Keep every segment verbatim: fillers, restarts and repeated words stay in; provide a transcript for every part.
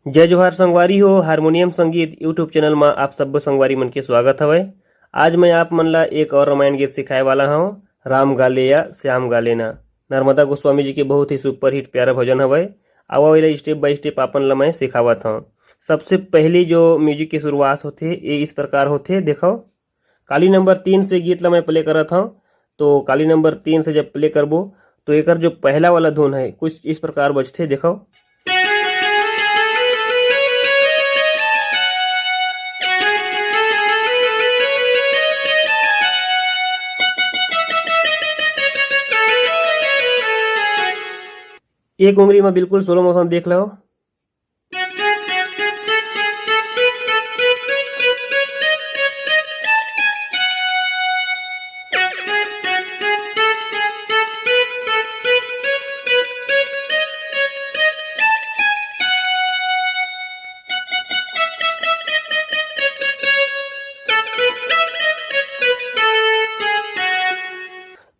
जय जोहार संगवारी हो, हारमोनियम संगीत YouTube चैनल मा आप सब्बो संगवारी मन के स्वागत हवय। आज मैं आप मन ला एक और रामायण गीत सिखाए वाला हूँ, राम गाले या श्याम गाले ना। नर्मदा गोस्वामी जी के बहुत ही सुपरहिट प्यारा भजन हवय। आवा, एला स्टेप बाय स्टेप आपन ला मैं सिखावत हूँ। सबसे पहली जो म्यूजिक की शुरुआत होथे, ये इस प्रकार होथे। देखो, काली नंबर तीन से गीत ला मैं प्ले करत हूँ। तो काली नंबर तीन से जब प्ले करबो, तो एकर जो पहला वाला धुन है, कुछ इस प्रकार बजथे। देखो, एक उंगली में बिल्कुल स्लो मोशन देख लो।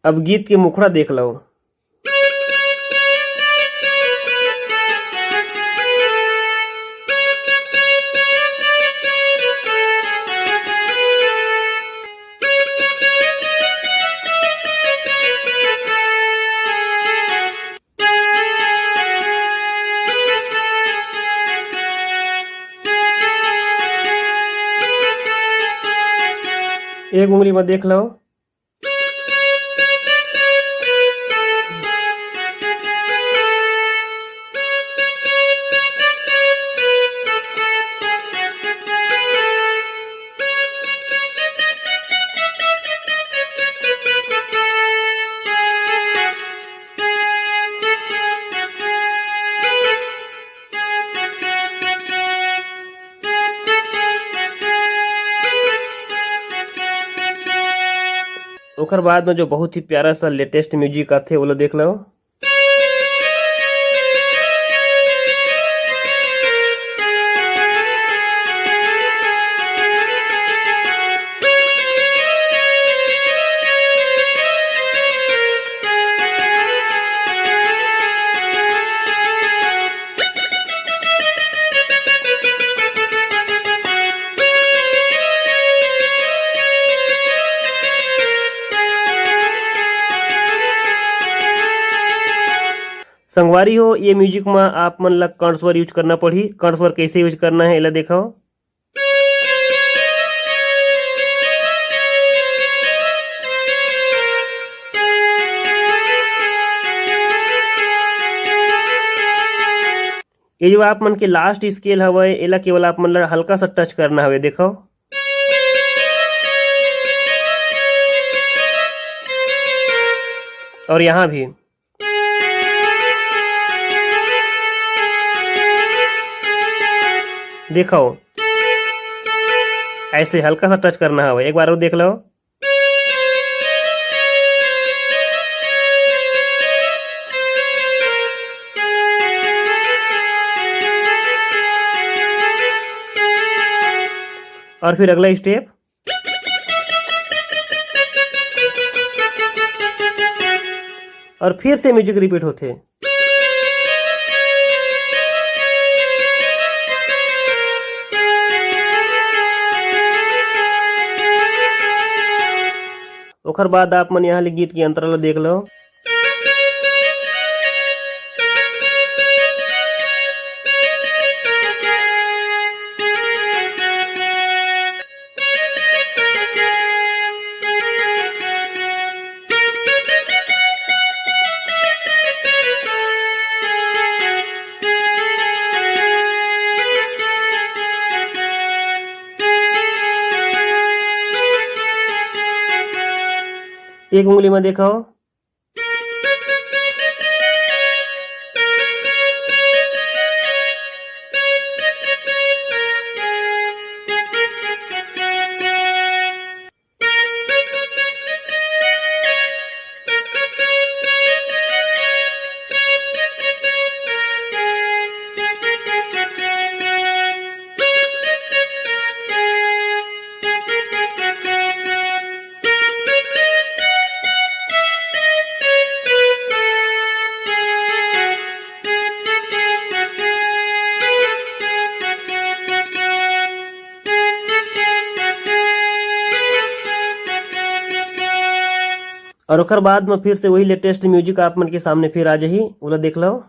अब गीत के मुखड़ा देख लो। एक उंगली में देख लो। ओकर बाद में जो बहुत ही प्यारा सा लेटेस्ट म्यूजिक आथे, वो ला देख लो। संगवारी हो, ये म्यूजिक में आप मन ला कर्ण स्वर यूज करना पड़ही। कर्ण स्वर कैसे यूज करना है, एला देखो। ये जो आप मन के लास्ट स्केल हवय, एला केवल आप मन ला हल्का सा टच करना हवे, देखो। और यहाँ भी देखो, ऐसे हल्का सा टच करना हवे, एक बार और देख लो। और फिर अगला स्टेप, और फिर से म्यूजिक रिपीट होथे। ओकर बाद आप मन यहाँ ले गीत के अंतरा ला देख लो। एक उंगली में देखो। और ओकर बाद में फिर से वही लेटेस्ट म्यूजिक आप मन के सामने फिर आ जाही, ओला देख लो।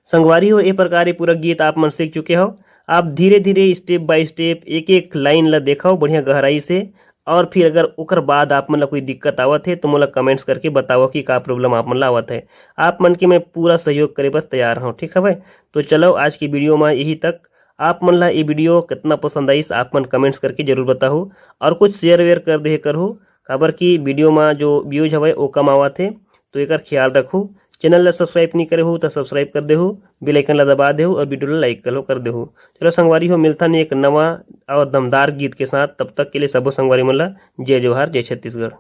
संगवारी हो, ए प्रकार ये पूरा गीत आप मन सीख चुके हो। आप धीरे धीरे, स्टेप बाय स्टेप, एक एक लाइन ला देखो बढ़िया गहराई से, और फिर अगर ओकर बाद आप मन ला कोई दिक्कत आवत है तो मोला कमेंट्स करके बताओ कि का प्रॉब्लम आप मन ला आवत है। आप मन के मैं पूरा सहयोग करे बर तैयार हूँ, ठीक हवय? तो चलो, आज की वीडियो में यही तक। आप मन ला ये वीडियो कितना पसंद आइस, आप मन कमेंट्स करके जरूर बताहू, और कुछ शेयर वेयर कर देहे करहू, काबर कि वीडियो में जो व्यूज हवय वो कम आवत है, तो एकर ख्याल रखू। चैनल ला सब्सक्राइब नहीं करे हो तो सब्सक्राइब कर देहू, बेल आइकन ला दबा देहू और वीडियो ला लाइक करो कर देहू। चलो संगवारी हो, मिलता नहीं एक नवा और दमदार गीत के साथ। तब तक के लिए सबो संगवारी मन ला जय जोहार, जय छत्तीसगढ़।